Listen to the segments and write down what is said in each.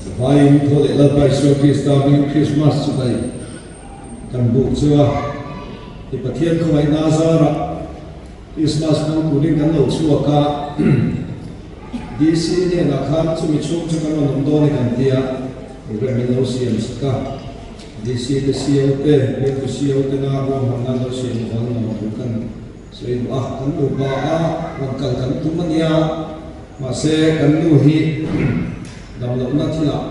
Zavaiin thaw leh Lalpa Isua Krista hmingin Krismas chibai kan buk chu a, i Pathian khawngaihna zarah Krismas hmang turin kan lo chhuak a, DC hnenah khan chumi chhung chu kan rawn awm dawn e kan ti a, program in lo siam sak a, DC te CO te, bialtu CO tena ruahmanna an lo siam avangin nuam tur kan Sawi duh a, kan nupa a rawn kal kan tum a nia, mahse kan nu hi damlohna thilah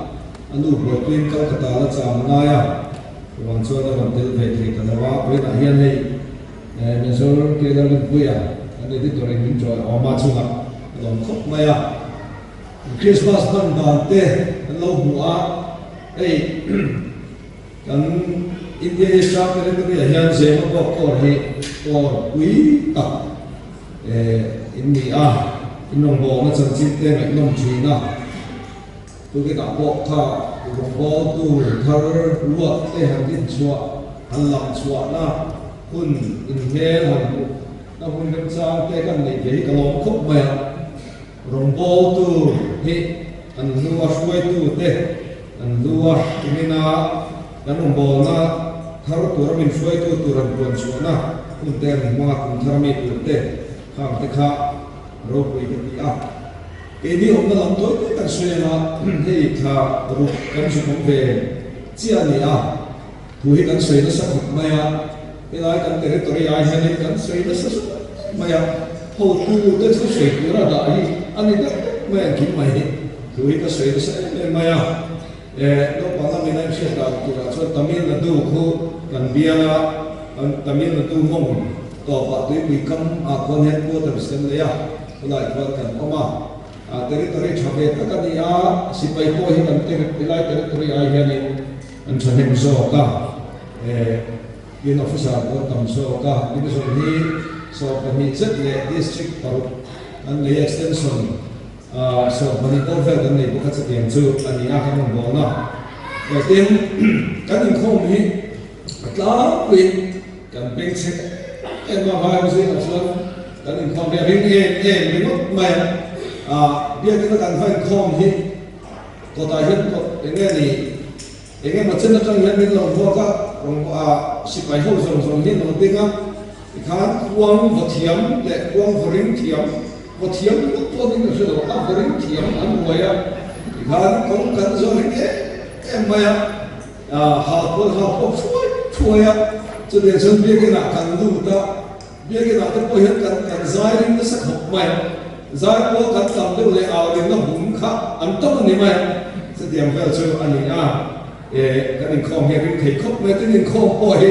a nu buaipuiin Kolkata la cham a ngai a, chuvang chuan a rawn tel ve thei ta lo a, vawiinah hian hei Major Taylor Rinpuia kan editor in min chawi awm a chungah a lawm khawp mai a, Christmas hman dan te an lo hmu a, hei. Kan India Eastern Territory ah hian Zema bawk kawr hi kawr pui tak in ni a, in rawngbawlna chanchin te ngaihnawm thin a, tuketah pawh kha rawngbawltu thar ruat te han dinchhuah, han lang chhuahna hun inhmel han hmuh na hun remchang te kan neih ve hi ka lawm khawp mai a. Rawngbawltu hi an lu a hruaitu te an lu a tumina kan rawngbawlna thar tura min hruaitu tur an puan chhuahna hun te an hmang a, kum thar mi tur te khang te kha ropui ka ti a. Keini awmna lam tawi tawi kan sawi anga hei thla ruk kan zuk awm ve chiah a ni a, thu hi kan sawi nasa khawp mai a, helai kan territory ai hianin kan sawi nasa mai a, hotu te thu sawi tura dah hi a ni deuh deuh mai ang kim mai hi, thu hi ka sawi nasa em em mai a, eh naupang lamin a inhriat dan turah chuan Tamil Nadu khu kan bial a, Tamil Nadu mawng tawpah tuipui kam ah khuan headquarters kan nei a, khulai khuan kan awm a, territory tha ve tak a ni a, sipai pawh hi kan helai territory ai hianin An thahnem zawk a, tin officer pawh tam zawk a, division hi 12 zet leh district paruk an nei a, extension 12 pawh vel kan nei bawk a, chutiang chu a ni a kan rawn bawl a. Tin, kan inkhawm hi a tlangpuiin kan beng chhe em em a, vai zingah chuan kan inkhawm hi a ring em em ringawt mai a, biakina kan va inkhawm hi Kawtah hian kawt eng nge ni? Eng emaw chen atang hian min lo hmuak a, rawn sipai ho zawng zawng hi an lo ding a, tikhan khuang vaw thiam leh khuang vaw ring thiam, vaw thiam ringawt pawh ning ka hre lo, a vaw ring thiam an buai a, tikhan kawng kan zawh ring em em mai a, hal pawh hal pawh thuai thuai a, chutiang chuan biakinah kan lut a. Biakinah te pawh hian kan kan zai ring nasa khawp mai a, zai pawh kan tam deuh leh au rinna hum kha an tam a ni mai a, chutiang vel chu a ni a, eh kan inkhawm hi a ring thei khawp mai a, tin inkhawm pawh hi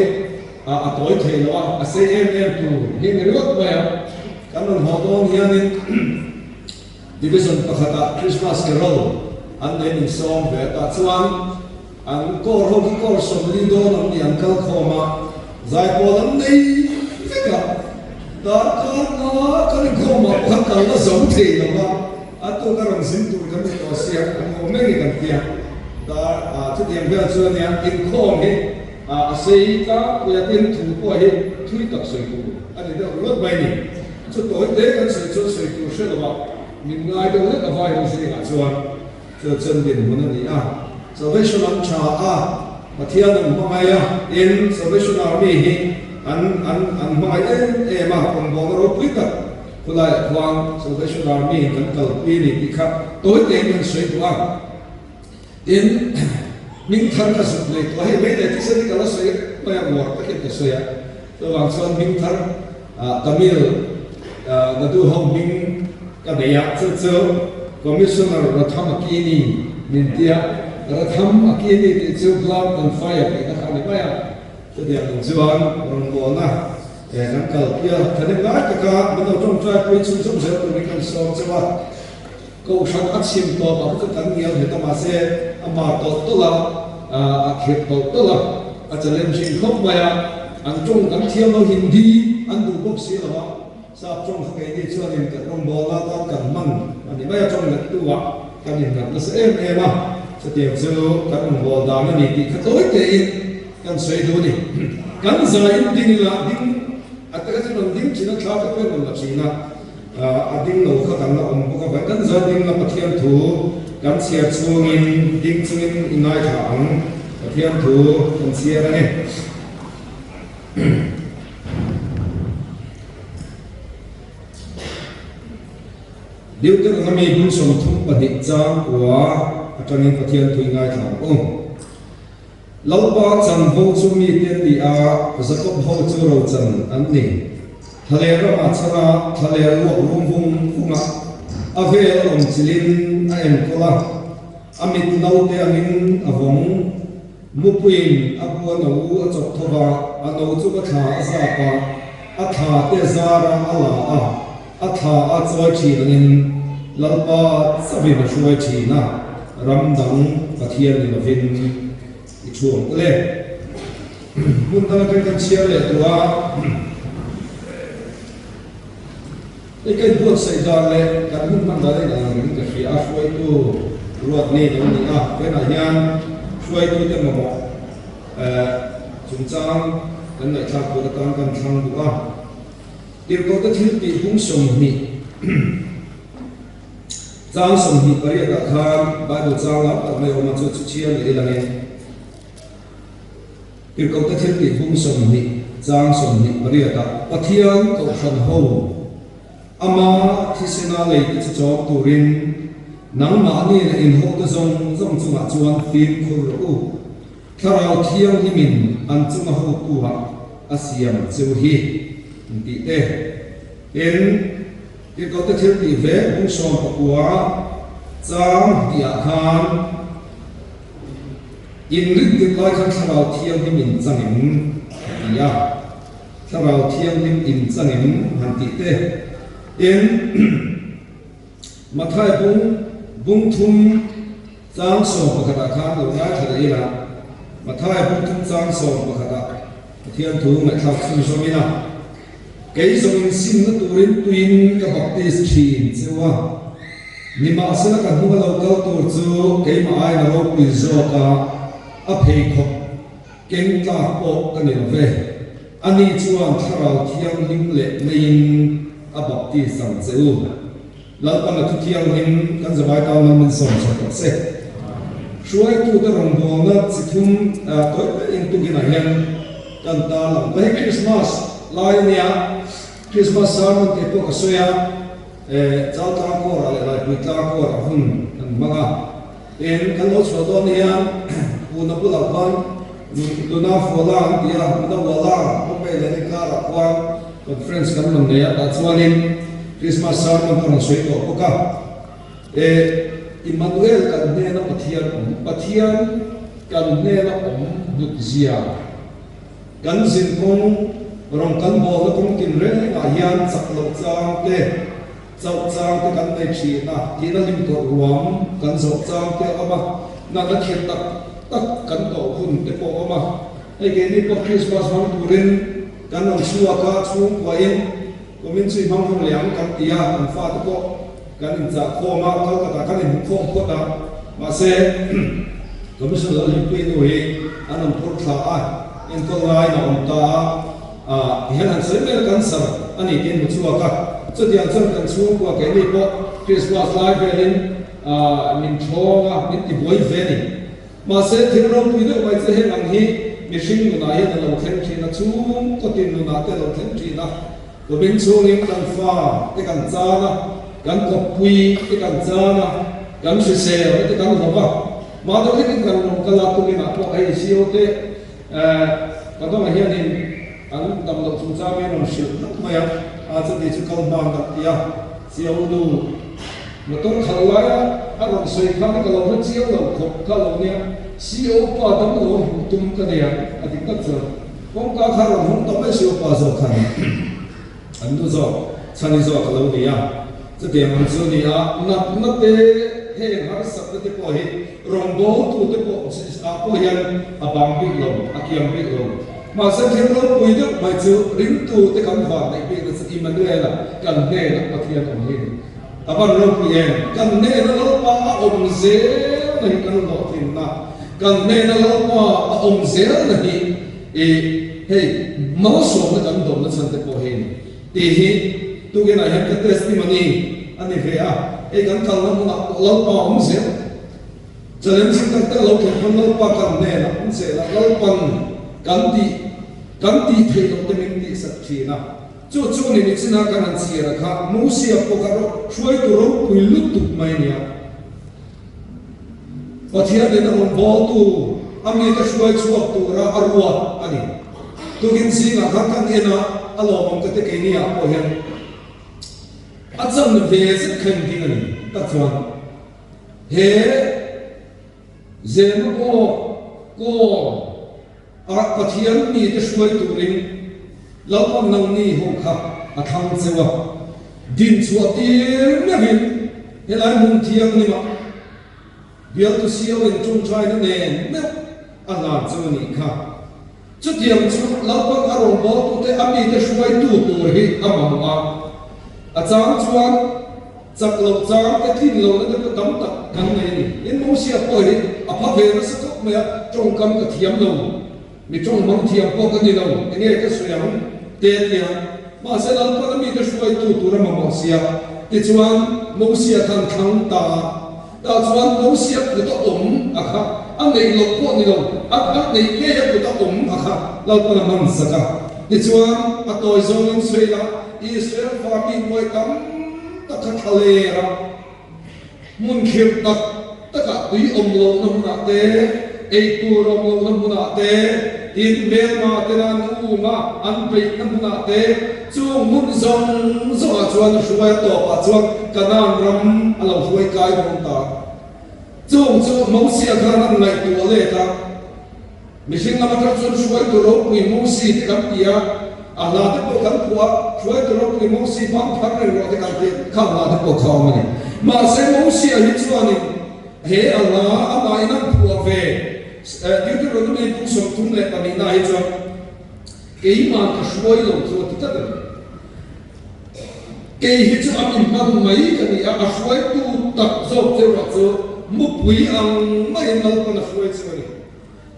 a a tawi thei lo a, a sei em em tur hi a ni ringawt mai a, kan rawn haw dawn hianin Division pakhatah Christmas Carol an nei min sawm ve a, tah chuan An kawr ho khi kawr 40 dawn an ni an kal khawm a, zaipawl an nei vek a, darkar nga kan inkhawm ah pawh khan kal la zo thei lo va, a tuk a rawn zin tur kan ni tawh sia, an haw mai ni kan tia, dar ah chutiang vel chu ania inkhawm hi ah a sei tlangpui a tin thu pawh hi thui tak sawi tur a ni deuh ringawt mai ni, chu tawi te kan sawi chuan sawi tur hre lo ah min ngai deuh lek a vai ho zingah chuan. Chu chuan dinhmun a ni a, Salvation an tha a, Pathian an hmangaih a, tin Salvation Army hi an an an hmangaih em em a, rawngbawlna ropui tak khulaiah khuan Salvation Army in kan kalpui a ni tih kha tawi tein kan sawi duh a. Tin, hming thar ka zuk nei tawh a, hei mai leh thisen hi ka la sawi reng mai a, uar takin ka sawi a, chuvang chuan hming thar Tamil Nadu ho hming ka nei a, chu chu Commissioner Ratham Akini min ti a, Ratham Akini tih chu Blood and Fire tihna kha a ni mai a, chutiang ang chuan rawngbawlna kan kalpui a, thahnem lai taka min lo tawngtai pui chhunzawm zel turin kan sawm chauh a, Kohhran a chhim tawp ah kha chu kan ngial nghet a mahse a mar tawlh tawlh a, a khirh tawlh tawlh a, a challenging khawp mai a, an tawng kan thiam lo Hindi an duh bawk si lo a, sap tawng kha keini chuanin kan rawngbawlna atan kan hman a ni mai a, tawng lettu ah kan innghat nasa em em a, chutiang chu kan rawngbâwl dan a ni tih kha tawi tein kan sawi duh a ni. Kan zaiin ding ila ding a taka chu rawn ding thin a, thla te pawhin rawn la thin a. A ding lo kha kan la awm bawk a, vai kan zai ding la Pathian thu kan chhiar chungin ding chungin i ngaithla ang, Pathian thu kan chhiar a ni. Deuteronomy bung 32 chang kua atangin Pathian thu i ngaithla ang u. Lalpa chanvo chu mite an ni a, Jakob ho chu rochan an ni. Thlaler ramah chhan a, thlaler ruak rum vung vung a, a vel a awm chilhin a enkawl a, a mit naute angin a vawng. Mupuiin a bu a no a chawp tho va, a no chu a thla a zap a, a thla te zara a la a, a thla a chawi thin angin Lalpa chauhin a hruai thin a, ram dang Pathian ni lovin i thu ang le. Hmun dang atang kan chhiar leh duh a, hei ka inbuatsaih dan leh kan hun hman dan a inang ang in ka hria a, hruaitu ruat ni lo ni a, vawiinah hian hruaitute mamawh chungchang kan ngaihthlak tur atan kan thlang duh a. Tirhkohte thil tih bung 20 chang 28 ah khan Bible chang lam tak mai awm a, chu chu chhiar leh ila nge. Tirhkohte thil tih bung 20 chang 28 ah Pathian kohhran ho ama thisena leite chu chawm turin nangmahni leh inhote zawng zawng chungah chuan fimkhur rawh u. Thlarau Thianghlimin an chunga hotu-ah a siam cheu hi an tih te. Tin, Tirhkohte thil tih ve bung 19 chang tihah khan inrin tirh lai khan Thlarau Thianghlim in changin a ti a, Thlarau Thianghlim in changin han tih te. Tin, Mathai bung bung thum Chang 11 ah khan lo ngaithla leh ila, Mathai bung thum chang 11 ah Pathian thu ngaihthlak chhunzawm ila, Kei zawng in simna turin tuin ka baptis thin cheu a, nimahsela ka hnung a lo kal tur chu keimah aiin a ropui zawk a, a pheikhawk keng tlak pawh ka ni lo ve. Ani chuan Thlarau Thianghlim leh meiin a baptis ang che u. Lalpan a thu thianghlim kan zavai tan nan min sawm chho tawh se. Hruaitute rawngbawlna chi thum tawi tawi in tukinah hian kan tar lang ta. Hei Krismas lai a nia, Krismas sermon te pawh ka sawi a, Chaltlang kawrah leh Laipui tlang kawrah hun kan hmang a. Tin, kan lo chhuah dawn hian Puna bulah khuan Luna Fuala an ti a, Luna Wala, Bombay leh Nikarah khuan conference kan rawn nei a, tah chuanin Christmas sermon ka rawn sawi tawh bawk a. E, Immanuel kan hnena Pathian awm, Pathian kan hnena awm hlut zia, kan zin kawng, rawn kan bawlna kawng tinrengah hian chak loh chang te, Chauh chang te kan nei thin a, tihna hlim tawrh ruam kan zawh chang te a awm a, natna khirh tak tak kan tawh hun te pawh a awm a. Hei keini pawh Krismas hmang turin kan rawn chhuak a, chhungkuain kumin chu i hmang ho leh ang kan ti a, kan fate pawh kan inchah khawm a, Kolkata kan inhmu khawm phawt a, mahse Commission lo hlimpui nu hi an rawn phur thla a, enkawl ngaiin a awm ta a. Ah, tihian han sawi mai a, cancer a ni tiin hmu chhuak a. Chutiang chuan kan chhungkua keini pawh Christmas lai velin ah min thawng a, min ti buai ve a ni. Mahse, thil ropui deuh mai chu heng ang hi mihring nunah hian a lo thleng thin a, chhungkaw tin nunah te a lo thleng thin a. Kumin chhungin kan fa te kan chan a, kan kawppui te kan chan a, kan hrisel te kan hlawh a. Mahni hlekin kan rawn kal a, tuminah pawh hei CO te Eh, ka dawngah hianin an dam loh chungchang hi a rawn hrilh hlauh mai a, a chuti chu kal hman tak ti a, Chiau nu motor khalh laia a rawn sawi khan ka lo hre chiang lo khawp kha lo nia, CO pa dam lo hmuh tum ka nei a, a dik tak chuan kawngka kha rawn hawng ta mai CO pa zawk khan an nu zawk chhani zawk a lo ni a, chutiang ang chu a ni a, natna te heng harsatna te pawh hi Rawngbawltute pawh ah pawh hian a bang bik lo, a kiam bik lo. Mahse thil ropui deuh mai chu ringtute kan van neih bikna chu Immanuela kan hnenah Pathian awm hi a ni. A van ropui em? Kan hnena Lalpa a awm zelna hi kan hlawhtlinna, kan hnena Lalpa a awm zelna hi i hei malsawmna kan dawmna chhan te pawh hi a ni tih hi. Tukinah hian ka testimony a ni ve a, hei kan kalna hmunah pawh Lalpa a awm zel. Challenge tak tak lo thlen pawn Lalpa kan hnenah awm zel a, Lalpan kan tih kan tih theih loh te min tihsak thin a. Chu chu ni nichina kan han chhiar a kha Mosia pawh kha hruaitu ropui lutuk mai a nia. Pathian in a rawn bawltu a mite hruai chhuak tura a ruat a ni. Tukin zingah khan kan en a, a lawmawm ka ti keini ah pawh hian a chan ve zet kha engtin a ni tak chuan he Zemabawk kaw ah Pathian mite hruai turin Lalpan nangni ho kha a thlang cheu a, din chhuah tir meuhin helai hmun thianghlimah bialtu sio in tawngtaina nen meuh a hlan cheu a nih kha. Chutiang chu Lalpan a rawngbawltute a mite hruaitu tur hi a mamawh a, a chang chuan chak loh chang te tlin lohna te pawh tam tak kan nei a ni. Tin, Mosia pawh hi a pha ve nasa khawp mai a, tawngkam ka thiam lo. Mi tawng hmang thiam pawh ka ni lo, enge ka sawi ang? Te a ti a. Mahse Lalpan a mite hruaitu tur a mamawh sia. Tichuan, Mosia khan thlang ta a. Tah chuan Mosia kut a awm a kha, a neih loh pawh ni lo, a a neih ngei a kut a awm a kha Lalpan a hman sak a. Tichuan, a tawi zawngin sawi la, Israel fa mi nuai tam tak kha thla ler a. Hmun khirh tak takah tui awm lohna hmunah te, ei tur awm lohna hmunah te, tin hmelma tena an um a, an peihna hmunah te, chung hmun zawng zawngah chuan a hruai a tawpah chuan Kanaan ram a lo hruai kai dawn ta. Chung chu Mosia khan an ngaihtuah let a. Mihring lam atang chuan hruaitu ropui Mosi te kan ti a, a hla te pawh kan phuah a, hruaitu ropui Mosi bang phar reng rawh te kan ti a, kha hla te pawh kha awm a ni. Mahse Mosia hi chuanin he a hla amahin an phuah ve Deuteronomy bung 32 na hi chuan keimah ka hruai lo chu a ti tlat a ni. Kei hi chu a mi hman mai ka ni a, a hruaitu tak zawk che erawh chu mupui ang maiin Lalpan a hruai chu a ni.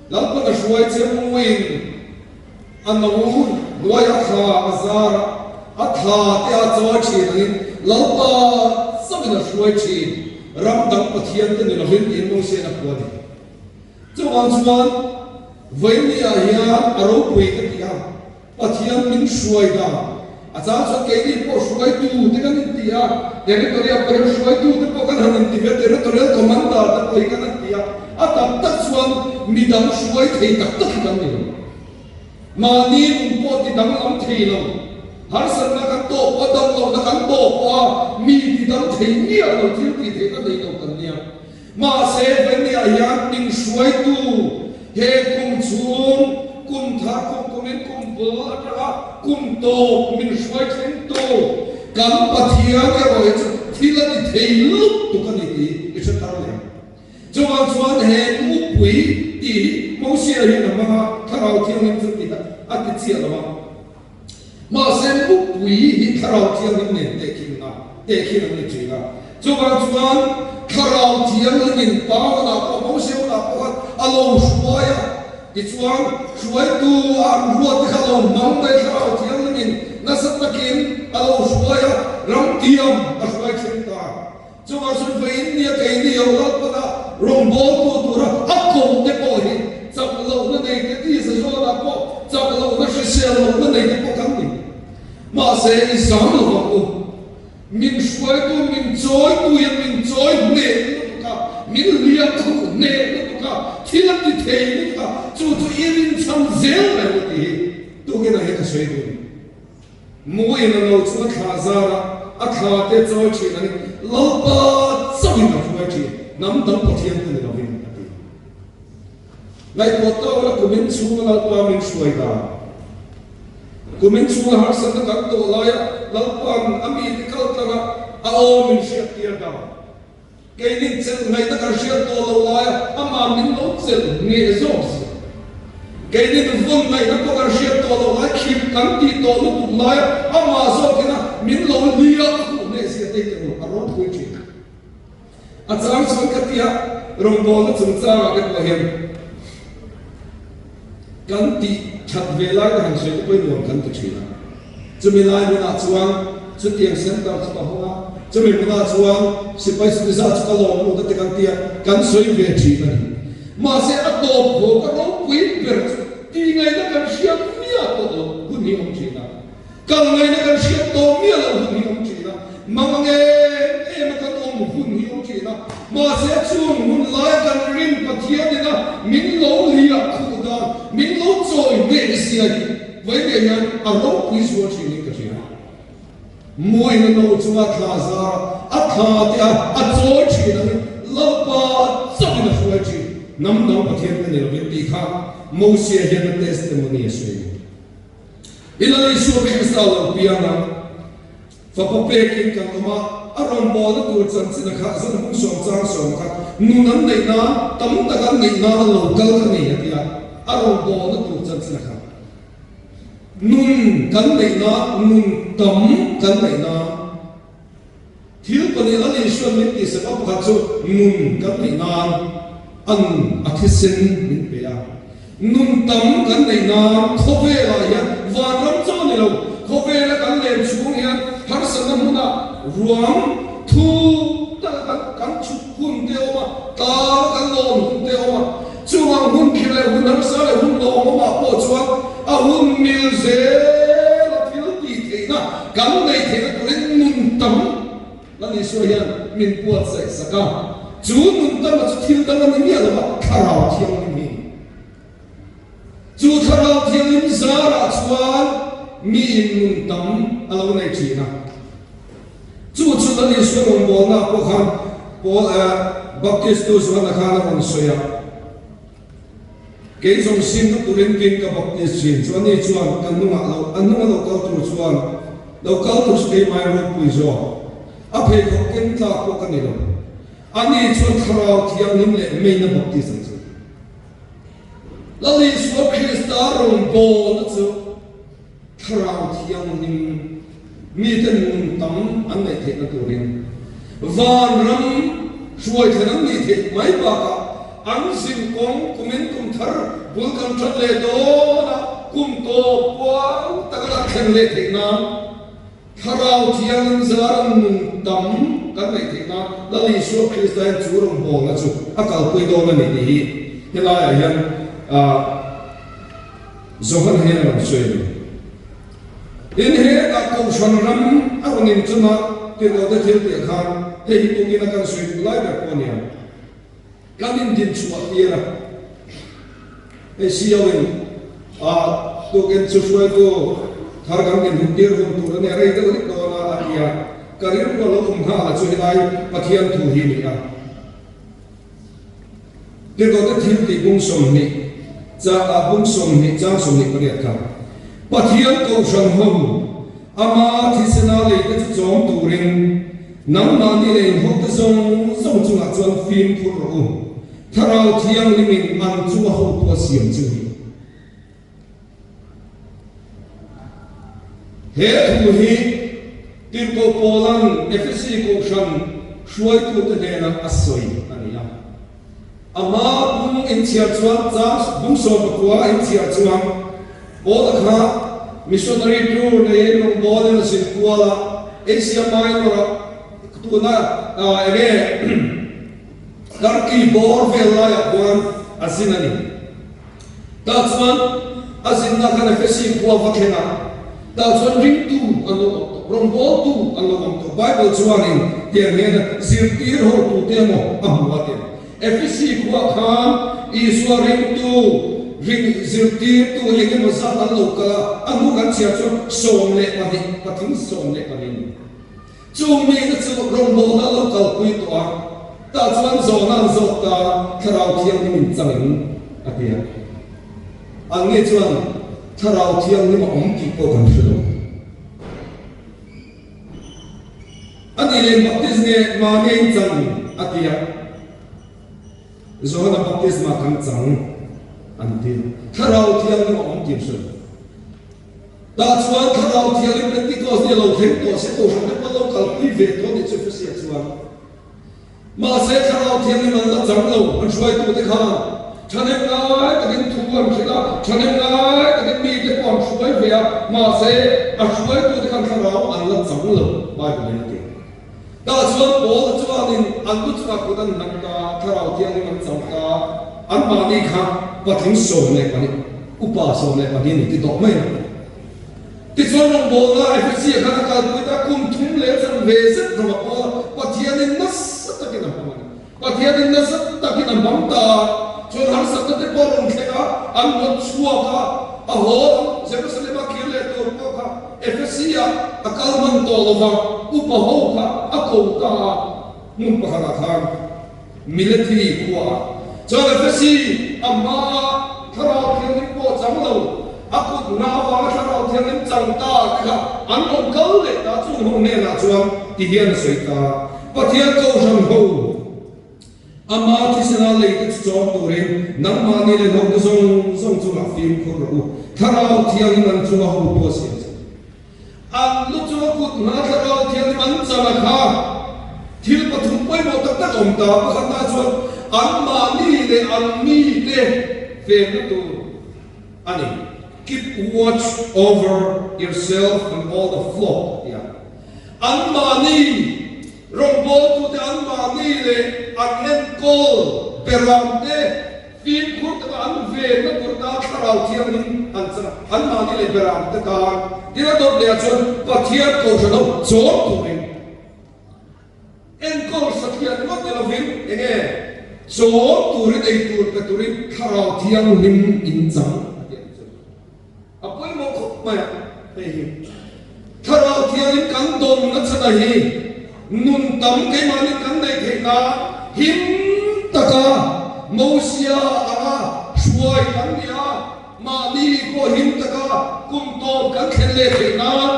Lalpan a hruai che muin a no hnuaia thla a zar a, a thla te a chawi thin angin Lalpa chauhin a hruai thin, ram dang Pathian te ni lovin tiin Mosia'n a phuah a ni. Chuvang chuan Vawinia hian a ropui ka ti a. Pathian min hruai dan. A chang chuan keini pawh hruaitu te kan inti a, territorial pawh hian hruaitu te pawh kan han inti ve, territorial commander te pawh hi kan han ti a, a tak tak chuan midang hruai thei tak tak hi kan ni lo. Mahni nun pawh ti danglam thei lo, harsatna kan tawh pawh a damlohna kan tawh pawh a mi ti dam thei miah lo, thil tih theihna nei lo kan nia. Mahse, Venia hian min hruaitu he kum chhung, kum thar kum kumin kum bul atanga kum tawp min hruai thlengtu kan Pathian erawh hi chu thil a ti thei lutuk a ni tih i hre thar leh ang. Chuvang chuan he mupui tih hi Mosia hian a hmang a, Thlarau Thianghlim chu tih a ti chiah lo a. Mahse mupui hi Thlarau Thianghlim nen tehkhinna tehkhin an ni thin a. Chuvang chuan Thlarau Thianghlimin Paula pawh Mose hunah pawh khan a lo hruai a, tichuan hruaitu a an ruat te kha a lo hmang mai Thlarau Thianghlimin nasa takin a lo hruai a, ramtiam a hruai thleng ta. Chuvang chuan vawiin nia keini ho Lalpana rawngbawltu tura a koh te pawh hi chak lohna nei te tisa zawnah pawh chak lohna hrisel lohna nei te pawh kan ni. Mahse i zam lo vang u. Min hruaitu min chawitu hian min chawi hneh lutuk a, min hliah khuh hneh lutuk a, thil a ti thei lutuk a, chu chu i rinchhan zel mai u tih hi tukinah hian ka sawi duh a ni. Muin a lo chu a thlah zar a, a thla te chawi thin a ni. Lalpa chauhin a hruai thin, hnam dang Pathian te ni lovin, a ti. Ngaihtuah tawk la kumin chhunga Lalpa min hruai dan. Kumin chhunga harsatna kan tawh laia Lalpa'n a mite kal tlanga a aw min hriattir dan. Keinin chelh ngaihna kan hriat tawh lo laia amah min lo chelh ngheh zawk zia. Keinin vawn ngaihna pawh kan hriat tawh lo lai, khip kan tih tawh lutuk laia amah zawkina min lo hliah khuh ngheh zia te hi ka nuam a ropui thin. A chang chuan ka tia rawngbawlna chungchangah te pawh hian kan tih that ve lai te han sawi te pawhin nuam kan ti thin a. Chumi lai hunah chuan. chutiang center chu ka hawng a, chumi hmunah chuan sipai sumizah chu ka lawm lut a ti kan tia kan sawi ve thin a ni. Mahse a tawp haw ka ropui ber chu tih ngaihna kan hriat miah tawh loh hun hi a awm thin a. Kal ngaihna kan hriat tawh miah loh hun hi a awm thin a, mang em em a kan awm hun hi a awm thin a. Mahse chung hun lai kan rin Pathian ina min lo liah khuh dan, min lo chawi hneh zia hi vawiin hian a ropui zual thin in ka hria. Muaina no chunga thla zar a thla te a a chawi thin angin Lalpa chauhin a hruai thin. Hnam dang Pathian ka ni lovin tih kha Mosia hian a testimony a sawi. I Lal Isua Krista lo piang a, fapa pekin kan awm a, a rawngbawlna tur chanchin a kha zan hung sawm chang sawm a kha nun an neih nan, tam tak an neih nan a lo kal ka ni a ti a, a rawngbawlna tur chanchin a kha nun kan neih nan, nun tam kan neih nan. Thil pahnih Lal Isua'n min tihsak a, pakhat chu nun kan neih nan a nun a thisen min pe a. Nun tam kan neih nan khawvelah hian vanram chaw ni lo, khawvela kan len chhung hian harsatna hmuna ruang thu taka kan kan chhuk hun te a awm a, tlang a kan lawn hun te a awm a. Chuvang hun khirh leh hun harsa leh hun lawmawmah pawh chuan a hun mil zel a thil tih theihna kan neih theihna turin nun tam Lal Isua hian min buatsaih sak a. Chu nun tama chu thil dang a ni miah lo va, Thlarau Thianghlim hi. Chu Thlarau Thianghlim zarah chuan miin nun tam a lo nei thin a. Chu chu Lal Isua rawngbawlnaah pawh khan Paul Baptistu Johana khan a rawn sawi a, Kei zawng simna turin kin ka baptist thin chu ani chuan ka hnungah lo a hnunga lo kal tur chuan lo kal tur chu keimah ropui zawk a pheikhawk ken tlak pawh ka ni lo. Ani chuan Thlarau Thianghlim leh meina baptist ang chu. Lal Isua Krista rawngbawlna chu Thlarau Thianghlim mite nun tam an neih theihna turin vanram hruaithlen an nih theih mai bakah an zin kawng kumin kum thar bul kan that leh dawn a, kum tawp puang taka an thlen leh theih nan Thlarau Thianghlim zar an nun tam kan neih theih nan Lal Isua Krista hian chu rawngbawlna chu a kalpui dawn a ni tih hi helaiah hian Johan hian a rawn sawi a ni. Tin, hetah Kohhran ram a rawn inchun a, tirhkohte thil tih khan hei hi tukin a kan sawi duh lai ber pawh a nia. Kan indin chhuah tir a, hei CEO in a tukin chu hruaitu thar kan inhum tir hun tur a nia, rei deuh hlek dawn a a ti a, ka rilru a lo awm nghal a chu helai Pathian thu hi a ni a. Tirhkohte thil tih bung 20 caah bung 20 caang 28 kha Pathian kohhran ho ama thisena leite chu chawm turin nangmahni leh inhote zawng zawng chungah chuan fimkhur rawh u. Thlarau Thianghlimin an chunga hotu a siam chu ni. He thu hi Tirhkoh Paula'n Efesi kohhran hruaitute hnenah a sawi a ni a. A hma bung inchhiar chuan chang bung 19 inchhiar chuan Paula kha missionary tour neiin rawngbawlin a zin kual a, Asia Minor-ah tuna enge Turkey bawr vel laiah khuan a zin a ni. Tah chuan a zinna khan Efesi khua va thleng a, tah chuan ringtu an lo awm tawh, rawngbawltu an lo awm tawh. Bible chuanin tiang hian a zirtir hotute emaw a hmu a ti. Efesi khua khan Isua ringtu, ring zirtirtu eng emaw zat an lo kal a, a hnu kan chhiar chuan 12, patling 12 a ni. Chung mite chu rawngbawlna lo kalpui tawh a, tah chuan zawhna an zawk ta, Thlarau Thianghlim in changin a ti a. An nge chuan Thlarau Thianghlim a awm tih pawh kan hre lo. A nih leh baptism nge mahni in chang a ti a. Johana baptisma kan chang an ti. Thlarau Thianghlim a awm tih an hre lo. Tah chuan Thlarau Thianghlim Pentecost ni a lo thleng tawh se Kohhran te pawh lo kalpui ve tawh ni chu Efesia chuan. Mahse Thlarau Thianghlim an la chang lo, an hruaitute khan. Thahnem ngai takin thu an hrilh a, thahnem ngai takin mite pawh an hruai ve a, mahse a hruaitute khan thlarau an la chang lo, Bible in a ti. Tah chuan Paula chuanin an lu chungah kut an hman ta, thlarau thianghlim an chang ta, anmahni kha patling 12, upa 12 ni ti tawh mai a. Tichuan rawngbawlna Efesia khan a kalpui ta, kum thum leh chanve zet rawng a pawl a, Pathianin nasa takin a hmang a ni. Pathianin nasa takin a hmang ta a, chuan harsatna te pawh a rawn thleng a, an rawn chhuak a, a haw ang, Jerusalem-a kir leh tur pawh kha Efesia a kal hman tawh lo va, upa ho kha a ko ta a, hmun pakhatah khan Mileti khuaah chuan Efesi a hmaa Thlarau Thianghlim pawh chang lo, a kut hna avanga Thlarau Thianghlim chang ta te kha an rawn kal leh ta, chung ho hnenah chuan ti hian a sawi ta, Pathian Kohhran ho, ama thisena lei te chu chawm turin nangmahni leh hlawhte zawng zawng chungah fimkhur rawh u, Thlarau Thianghlim an chunga hotu a siam che. An lu chunga kut hna Thlarau Thianghlim an chan a kha thil pathum pawimawh tak tak a awm ta. Pakhatna chuan anmahni leh an mite venna tur a ni. Keep watch over yourself and all the flock a ti a. Anmahni rawngbawltute anmahni leh an enkawl beramte Fimkhur taka an venna tur tan Thlarau Thianghlim an chan a, anmahni leh beramte tan tin a dawt lehah chuan Pathian Kohhran ho chawm turin enkawl satliah ringawt ni lovin eng nge chawm turin ei tur pe turin Thlarau Thianghlim in chang a ti a ni chu. A pawimawh khawp mai a, hei hi Thlarau Thianghlim kan dawnna chhan hi nun tam keimahni kan neih theih nan him taka Mosia anga hruai kan ni a, mahni pawh him taka kum tawp kan thlen leh theih nan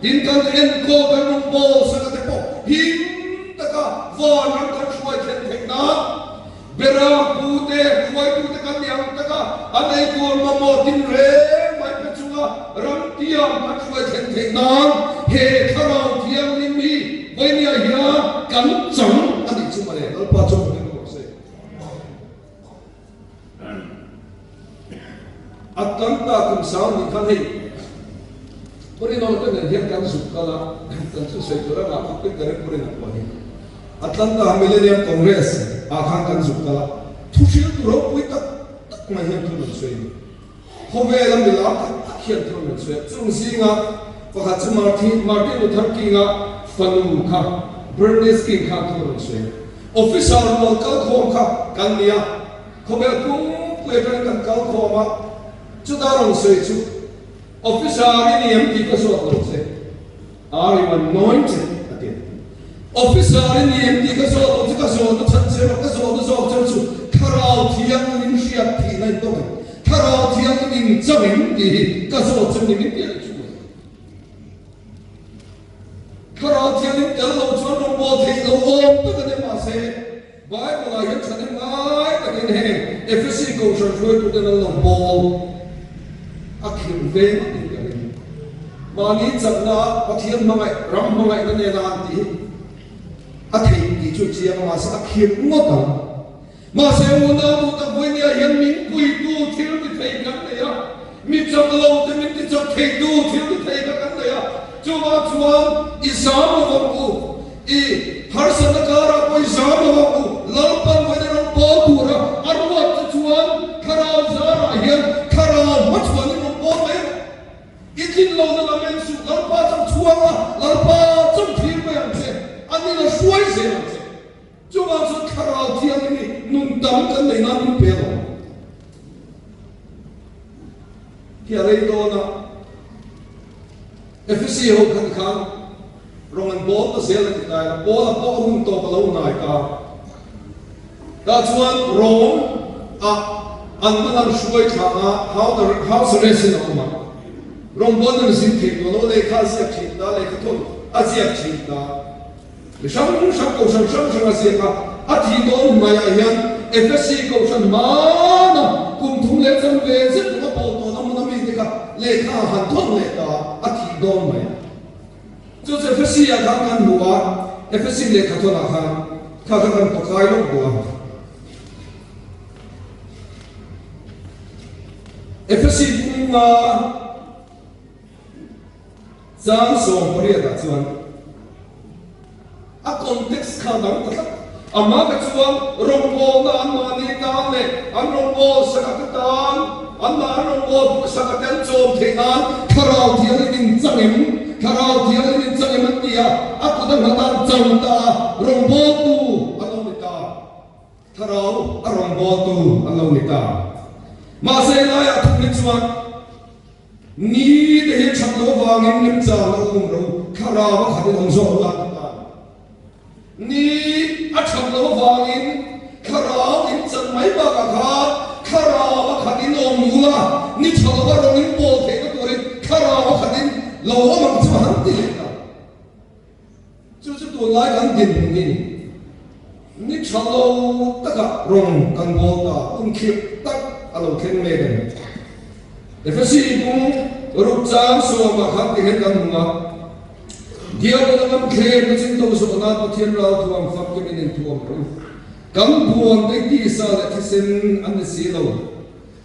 tin kan enkawl kan rawngbâwl saka te pawh him taka vanram kan hruai thlen theih nan Bera pute, hruaitute kan ni ang tak a, an eitur mamawh tinreng mai pe chunga ramtiang kan hruai thlen theih nan he Thlarau Thianghlim hi vawinia hian kan chang a nih chu mawle. Lalpa chuan ka ring rawh se. Atlanta kum sang nih khan hei Purinaw te nen hian kan zuk kal a, kan chu sawi tur a ngah khawp in ka ring Purina pawh hi. Atlanta Millennium Congress ah khan kan zuk kal a, thu hriltu ropui tak tak mai hian thu rawn sawi a ni. Khawvela milar tak tak hian thu rawn sawi a, chung zinga pakhat chu Martin Martin Luther King-a fanu kha Bernice King khan thu rawn sawi a. Officer rual kalkhawm kha kan ni a, khawvel pumpui atangin kan kalkhawm a, chuta rawn sawi chu Officer i ni em tih ka zawt lo che. Are you anointed? a ti a. Officer i ni em tih ka zawt lo che, ka zawhna chhan che rawh, ka zawhna zawk cheu chu Thlarau Thianghlim hriat thihna in tawk em? Thlarau Thianghlim in chang em tih hi ka zawt cheu ni min ti a ni chu. Thlarau Thianghlim tel lo chuan rawngbâwl theih lo awm tak a ni mahse, Bible-ah hian thahnem ngai takin heng Efesi Kohhran hruaituten an lo bâwl a khirh ve ngawtin ka ring. Mahni chakna Pathian hmangaih, ram hmangaihna nena an tih hi a theih tih chu chiang a, mahse a khirh ngawt ang. Mahse unau duh tak vawinia hian min puitu thil ti thei kan nei a, mi chak lo te min ti chak theitu thil ti thei kha kan nei a, chuvang chuan i zam lo vang u. I harsatna karah pawh i zam lo ang u, Lalpan vawiin ram pawl tura a ruat che chuan Thlarau zarah hian Thlarau hmachhuanin rawn pawl mai rawh. I tlin lohna lam en suh, Lalpa chauh chhuang la, Lalpa chauh thlir mai ang che, a nila hruai zel ang che. Chuvang chuan Thlarau Thianghlim hi nun tam kan neih nan min pe lo. Hi a rei dawn a. Efesi ho khan khan rawng an bawl ta zel a ti ta ila, Paula pawh a hun tawp a lo hnai ta. Tah chuan Rome ah an man an hruai thla a, house arrest in a awm a. Rawngbawl nan zin thei tawh lo, lehkha a ziak thin ta, lehkha thawn a ziak thin ta. Mi hrang hrang kohhran hrang hrang a ziak a, a thih dawn hmaiah hian Efesi kohhran hmana kum thum leh chanve zet anga pawl tawhna hmun a mite kha lehkha a han thawn leh ta a, a thih dawn mai. Chu chu Efesi ah khan kan hmu a, Efesi lehkha thawnah khan kha kha kan pakai lawk duh a. Efesi bunga chang 18 ah chuan a context kha dang ta tlat. Amah kha chuan rawngbawlna an mahni tan leh an rawngbâwl sakate tan, an mahni rawngbâwl duh sakate an chawm theih nan Thlarau Thianghlim in chang em? Thlarau Thianghlim in chang em an ti a, a kut a nghat a an chang ta a, rawngbâwltu an lo ni ta. Thlarau a rawngbâwltu an lo ni ta. Mahse laiah thung hi chuan ni te hi that loh avangin lemchang lo awm ro, thlarau a khat in awm zawk la ti ta. Ni a that loh avangin thlarau in chan mai bakah khan thlarau a khat in awm ula, ni tha lova rawng in bawl theihna turin thlarau a khat in lo awm ang chu a han ti leh ta. Chu chu tunlai kan dinhmun hi ni. Ni tha lo takah rawng kan bawl ta, hun khirh tak a lo thleng mek a ni. Efesi bung ruk chang sawmah khan ti hian kan hmu a, Diabola ngam thlem na chin to zawh nan Pathian ralthuam famkim in inthuam rawh u. Kan buan te tisa leh thisen an ni si lo.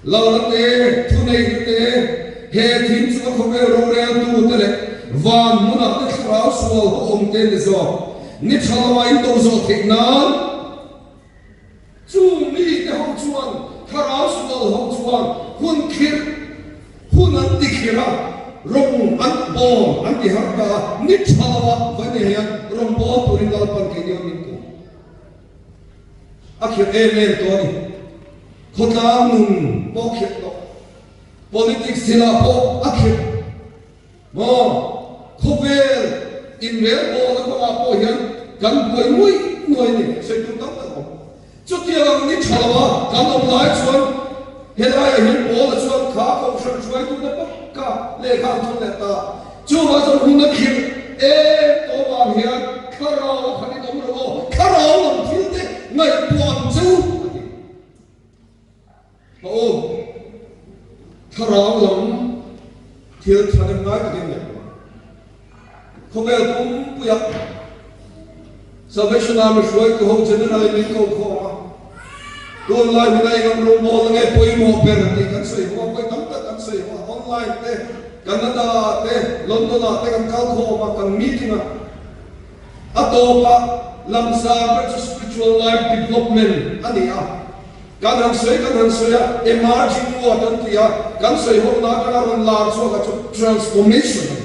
Lalna te, thuneihna te, he thim chunga khawvel roreltu te leh van hmunah te thlarau sual ho awm te ni zawk ni tha lama in do zawh theih nan chung mite ho chuan thlarau sual ho chuan hun khirh hun an ti khirh a, rawng an bawm an ti har ta a, ni tha lama vai nei hian rawng bawl turin Lalpan keini ho min ko. A khirh em em tawh a ni. Khawtlang nun pawh a khirh tawh. Politics thilah pawh a khirh maw? Khawvel inrelbawlna kawngah pawh hian kan buai nuai nuai a ni. Sawi tur tam tak a awm. Chutiang ang ni tha lova kan awm lai chuan helaiah hian Paula chuan kha kohhran hruaitute bawk kha lehkha an thun leh ta. Chuvah chuan hun a khirh em tawh vang hian thlarau a khat in awm rawh aw, thlarau lam thil te ngaihtuah ang che u a ti. Aw, thlarau lam thil thahnem ngai takin ngaihtuah. Khawvel pumpuia Salvation Army hruaitu ho General in min ko khawm a, tunlai huna eng ang rawngbawlna nge pawimawh ber tih kan sawi ho a, vawi tam tak kan sawi ho a, online te, Canada ah te, London ah te kan kal khawm a, kan meeting a, a tawpah lamsar ber chu spiritual life development a ni a, kan han sawi kan han sawi a, emerging word an ti a, kan sawi ho na atanga rawn lar chhuak a chu transformation a ni.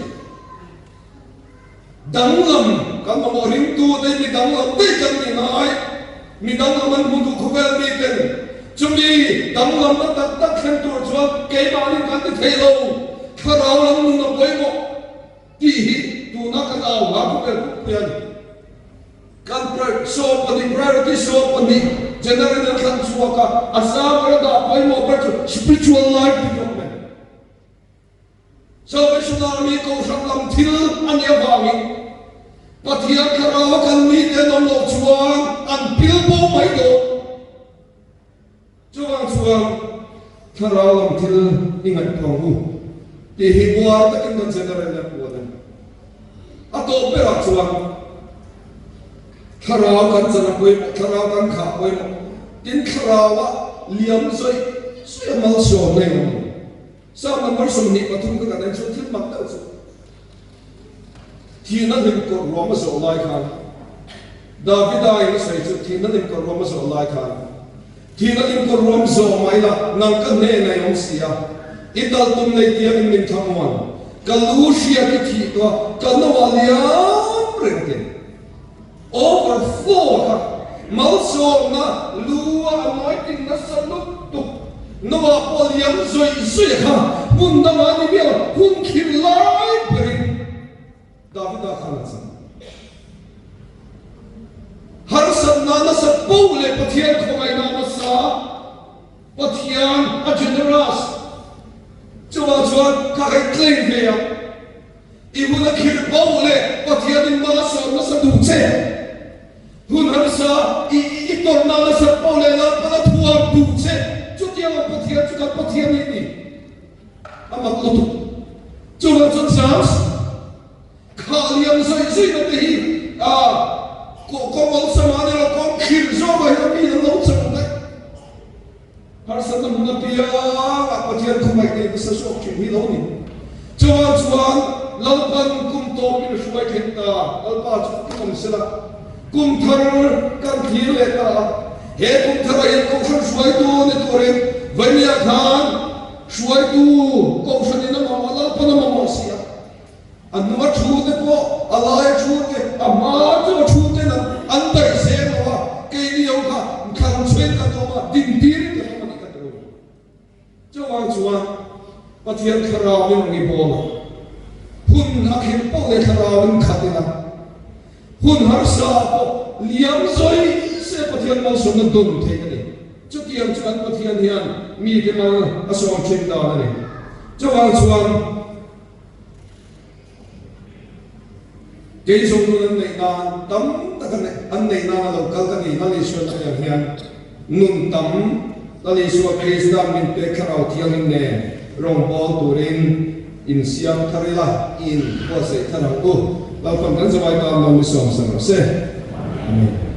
Danglam kan mamawh ringtute mi danglam daih kan ni ngai. Mi danglam an hmu duh khawvel mi ten chumi danglamna tak tak thlen tur chuan keimahni kan ti thei lo. Thlarau lam nun a pawimawh tih hi tuna kan au hla khawvel pukpui a ni. Kan 12 priority 12 general in a thlan chhuak a, a sang ber a dah pawimawh ber chu spiritual life development. Salvation Army kohhran lam thil a nih avangin Pathian thlarau a kal mite an awm loh chuan an pil bo mai dawn. Chuvang chuan thlarau lam thil i ngaihtuah ang u tih hi uar takin kan General in a puan a ni. A tawp berah chuan thlarau kan chan a pawimawh, thlarau kan khah pawimawh, tin thlarau ah liam zawih zawih a malsawm reng ang. Psalm number 23 ka kan en chuan thil mak deuh chu thihna hlim kawrh ruam a zawh lai khan Davida in a sawi chu thihna hlim kawrh ruam a zawh lai khan thihna hlim kawrh ruam zawh mai la nang ka hnenah i awm si a i tal tum nei tiangin min thlamuan ka lu hriat i thih tawh a ka no ah liam reng te Overflow kha malsawmna lu a anointing nasa lutuk Noah pawh liam zawih zawih kha hmun dangah ni miah lo hun khirh lai berin Davida khan a chang. Harsatna nasa poh leh Pathian khawngaihna nasa Pathian a generous chuvang chuan ka hei claim ve a. I hun a khirh bo leh Pathianin mal a sawm nasa duh che. Hun harsa i i tawrhna nasat poh leh Lalpan a thuam duh che. Chutiang ang Pathian chu kan Pathian hi a ni. A mak lutuk. Chuvang chuan James khah liam zawih zawihna te hi a kawng awlsam ah ni lo, kawng khirh zawkah hian mi an lo chang daih. Harsatna. Harsatna hmun apiangah Pathian khawngaih nei nasa zawk thin hi lo ni. Chuvang chuan Lalpan kum tawp in a hruai thleng ta, Lalpa chu ka awm sela, kum thar kan thlir leh ta a, he kum tharah hian Kohhran hruaitu ni turin Vainia khan hruaitu Kohhran in a mamawh, Lalpan a mamawh si a. A hnunga thu te pawh, a laia thu te, a hma chu a thu ten an daih zel lo a, keini ho kha thlan chhuain kan awm a, dintirin kan awm a nih kha ti lo. Chuvang chuan Pathian thlarauin rawn i bawl a, hun a khelh poh leh thlarauin khat ila, hun harsa pawh liam zawi se Pathian malsawmna dawn theih a ni. Chutiang chu kan Pathian hian mite mal a sawm thin dan a ni. Chuvang chuan. Kei zawng nun an neih nan tam tak an neih nan a lo kal ka ni. Lal Isua chutiang hian nun tam Lal Isua Krista min pek Thlarau Thianghlim nen rawngbâwl turin insiam thar ila, i inbuatsaih thar ang u. Lalpan kan zawai tan lo mi sawmsak rawh se. Amen.